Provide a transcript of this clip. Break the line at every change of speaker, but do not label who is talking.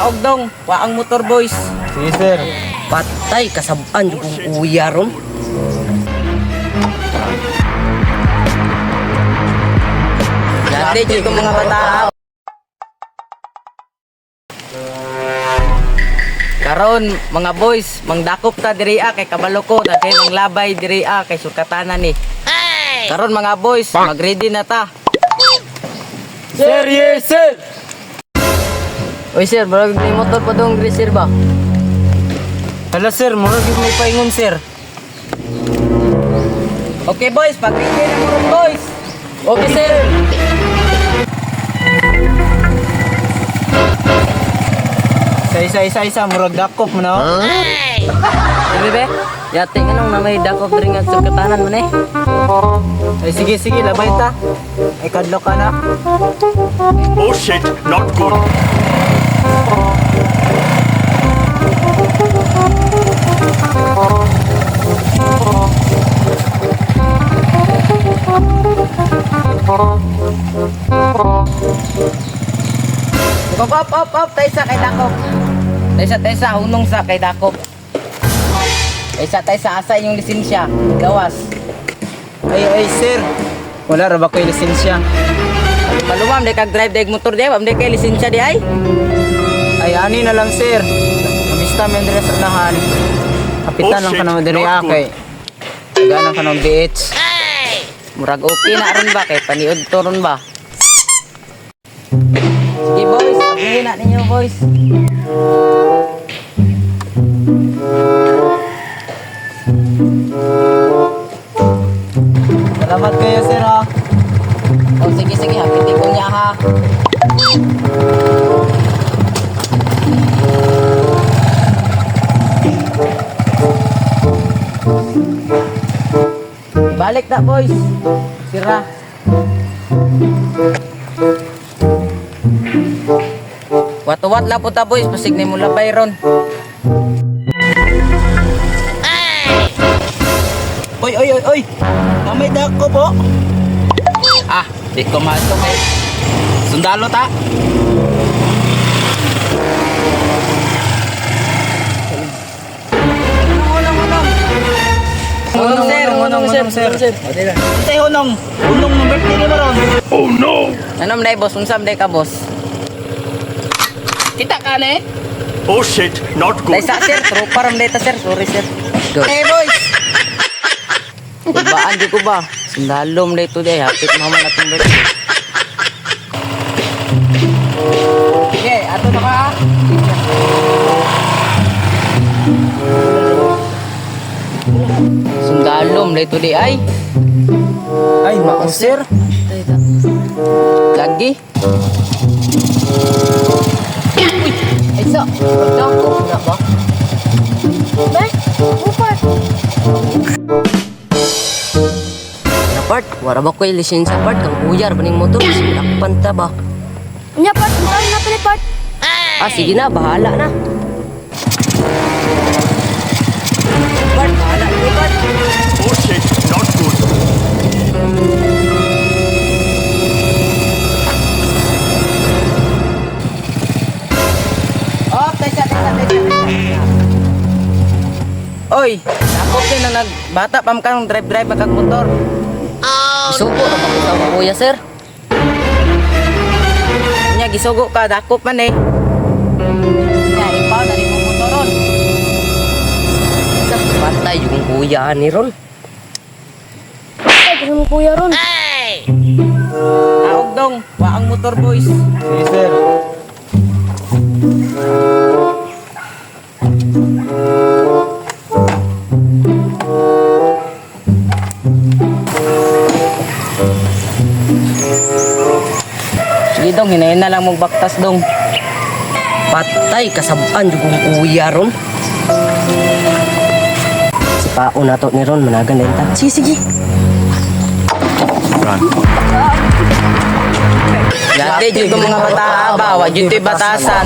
Aog dong, wa ang motor, boys.
Sige, sir.
Patay, kasabaan yung kuya ron.
Dati dito mga bata. Karon mga boys, mangdakop ta diri kay kabalo ko, daghay mang labay diri kay sukatana ni. Karon mga boys, mag-ready na ta.
Sir, yes, sir!
Oy sir, murag may motor pa dong diri sir ba?
Hala, sir. Murag yung may paingon, sir.
Okay boys, pag-ready na mo ron, boys.
Okay sir.
Sa isa, isa, isa. Murag dakop mo na. oh.
Sabi be, yate nga nung na may dakop diri nga sukatanan man eh.
Ay, sige, sige. Labay ta. Ay, kadlok ka na.
Oh shit, not good.
Up, up, up, up, taysa kay dakop. Taysa, taysa, hunong sa kay dakop. Taysa, taysa, asa inyong lisensya? Gawas.
Ay, ay, sir. Wala ra ba ko'y lisensya?
Palumam, di kag drive deg motor di, am di kay lisensya di ay.
Ay, ani na lang, sir. Amista mi diri sa unahan. Kapitan
Oh,
lang
shit.
ka naman diri
Not good.
kay. Taganan ka ng BH.
Murag okay na ron ba kay paniud to ron ba? Sige boys, ablihin na ninyo boys.
Salamat kayo, sir, ha.
O sige sige, hapit ko niya ha. Balik na boys. Sira. Watuwat lang po ta boys, pasig ni mo labay ron.
Oy, oy, oy, oy. Mamay dakop, oh.
Ah, di ko maato kay sundalo ta. Unong, sir,
Unong,
unong,
sir,
sir.
sir. Tay hunong. Hunong ng birthday ni Maron.
Oh no!
Ano man boss? Unsa man ka boss?
Kita ka ne?
Oh shit, not good.
Daysa sir, tropa ram dayta sir. Sorry sir.
Go.
Hey boys. Ibaan di ko ba? Sundalo man dayto day, hapit mama na tong birthday. Sige, ato na ka. Ah. Sundalo man dayto day ay.
Ay, mao, sir.
Lagi.
Uy, ay sa, dakop na ba? Be, upar. Na part, wara ba ko'y lisensya part kang uyar baning motor silakpan ta ba?
Nya part, unsaon na pala part?
Ah, sige na, bahala na. Part, bahala na part.
Oh shit, not good.
Oh, taysa, taysa, taysa, taysa. Oy, ako din na nagbata pa man kang drive-drive kag motor.
Isugo na ba ko sa kuya, sir?
Nya gisugo ka dakop man eh. Nya ipaw na nimo motoron.
Sa patay yung kuya ni Ron.
Ay, kasi mo kuya ron.
Aog dong, wa ang motor boys.
Sige, sir.
Sige dong, hinahin na lang mong baktas dong.
Patay kasabaan yung kuya ron. Si Pao na to ni Ron, managan din ta. Sige, sige.
Run.
Dati dito mga bata ba, wa dito batasan.